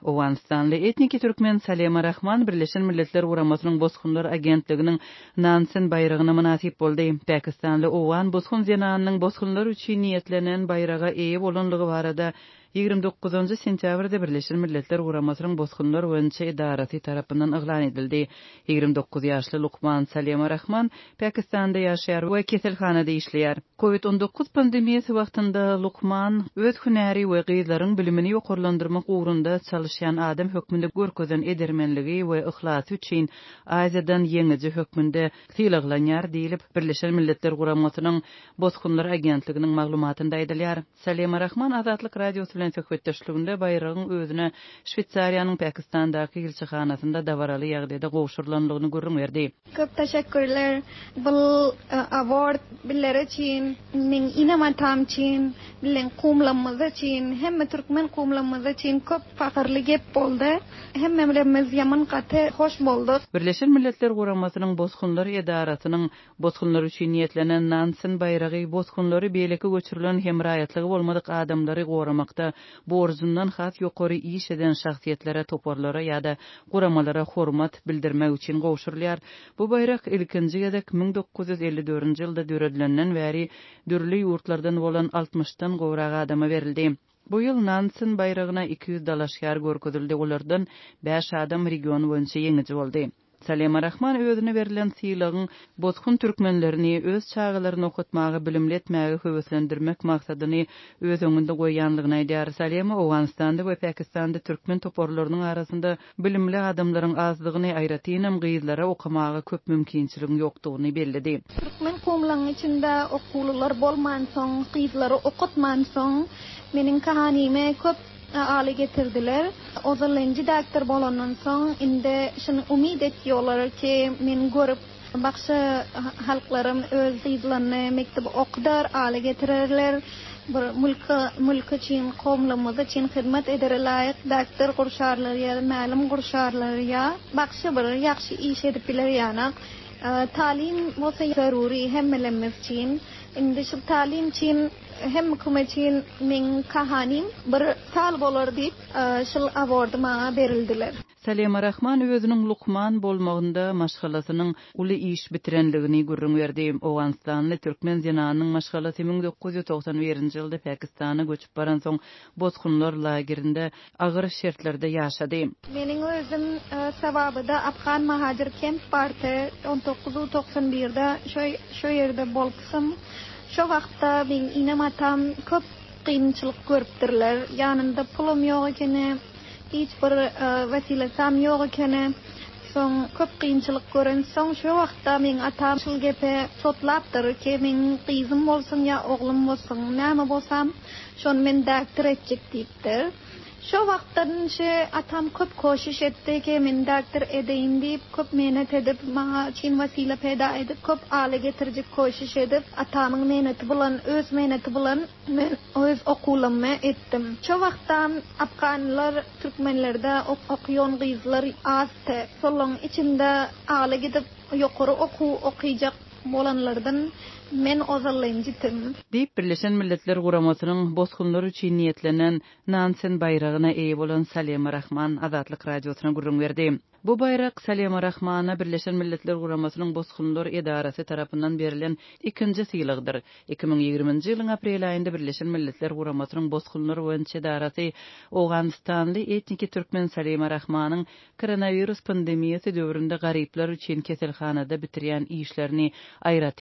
Owganystanly etniki türkmen Salema Rahman Birleşen Milletler Guramasynyň Bosgunlar agentliginiň Nansen baýragyna mynasyp boldy. Pakistanly owgan bosgun zenanynyň bosgunlar üçin niýetlenen baýraga eýe bolanlygy barada 29 sentýabrda Birleşen Milletler Guramasynyň Bosgunlar boýunça edarasy tarapyndan yglan edildi. 29 ýaşly lukman Salema Rahman Pakistanda ýaşaýar we keselhanada işleýär. Covid 19 pandemiýasy wagtynda lukman öz hünäri we gyzlaryň bilimini ýokarlandyrmak ugrunda çalyşýan adam hökmünde görkezen edermenligi we yhlasy üçin Aziýadan ýeňiji hökmünde sylaglanýar diýlip, Birleşen Milletler Guramasynyň Bosgunlar agentliginiň maglumatynda aýdylýar. Salema Rahman Azatlyk Radiosy bilen söhbetdeşliginde baýragyň özüne Şweýsariýanyň Pakistandaky ilçihanasynda dabaraly ýagdaýda gowşurylandygyny gürrüň berdi. Köp teşekkürler bul award biller üçin, meň inem-atam üçin, bilen kumlamyz üçin, hemme türkmen kumlamyz üçin köp pahyrly gep boldy. Hemmelerimiz ýaman gaty hoş bolduk. Birleşen Milletler Guramasynyň Bosgunlar edarasynyň Bosgunlar üçin niýetlenen Nansen baýragy bosgunlary beýleki göçürilen hem raýatlygy bolmadyk adamlary goramakda borjundan has ýokary iş eden şahsyýetlere, toparlara ýa-da guramalara hormat bildirmek üçin gowşurylýar. Bu baýrak ilkinji gezek 1954-nji ýylda döredilenden bäri dürli ýurtlardan bolan altmyşdan gowrak adama berildi. Bu ýyl Nansen baýragyna 200 dalaşgär görkezildi, olardan bäş adam region boýunça ýeňiji boldy. Salema Rahman özüne berlen sylagyň bosgun türkmenlerini öz çagalaryny okatmaga, bilimli etmäge höweslendirmek maksadyny öz öňünde goýýanlygyny aýdýar. Salema Owganystanda we Pakistanda türkmen toparlarynyň arasynda bilimli adamlaryň azdygyny, aýratynam gyzlara okamaga köp mümkinçiligiň ýokdugyny belledi. Türkmen kumlaň içinde okuwlylar bolmansoň, gyzlary okatmansoň, meniň kahanymy köp Aly getirdiler. Ozal nji daktar bolandan soň indi şuny umyt etýolar ki men görüp bagşy halklarym öz gyzlaryny mekdebe okudar aly getirerler bir mülke mülk üçin kowumlygymyz üçin hyzmat edere laýyk daktar gurşarlar ýa mälim gurşarlar ýa bagşy bir ýagşy iş edip biler ýanak talim bolsa zerury hemmelerimiz üçin indi şu talim üçin Hem kömeçin meň kahanym bir sal bolar diýip şul awordy maňa berildiler. Salema Rahman özüniň lukman bolmagynda maşgalasynyň uly iş bitirenligini gürrüň berdi. Owganystanly türkmen zenanynyň maşgalasy 1991-nji ýylda Pakistana göçüp baransoň bosgunlar lagerinde agyr şertlerde ýaşady. Meniň özüm Sawabyda Afgan Mahajir kemp bardy on dokuz u togsan birde şo ýerde bolupsym. Şo wagtda meň inem-atam köp kynçylyk görüpdirler. Ýanynda pulam ýok ekeni, hiç bir wesilesam ýok ekeni. Soň köp kynçylyk görensoň şo wagtda meň atam şul gepe sotlapdyr ki, meň gyzym bolsun ýa oglum bolsun, näme bolsam şony men däkdir etjek diýipdir. Şo wagtdan şe atam köp koşiş etdi ki men däkdir edeýin diýip köp menet edip maňa çyn wasile peda edip köp aly getirjek koşiş edip atamyň meneti bilen öz meneti bilen men öz okuwlammy etdim. Şo wagtam afganlar türkmenlerde okýon gyzlar azdy solaň içinde aly gidip ýokary okuw okyjak bolanlardan men ozalynjytym. Diýip, Birleşen Milletler Guramasynyň bosgunlar üçin niýetlenen Nansen baýragyna eýe bolan Salema Rahman Azatlyk Radiosyna gürrüň berdi. Bu baýrak Salema Rahmana Birleşen Milletler Guramasynyň Bosgunlar edarasy tarapyndan berlen ikinji sylagdyr. 2020-nji ýylyň aprel aýynda Birleşen Milletler Guramasynyň Bosgunlar boýunça edarasy owganystanly etniki türkmen Salema Rahmanyň koronawirus pandemiýasy döwründe garyplar üçin keselhanada bitirýän işlerini aýratyn.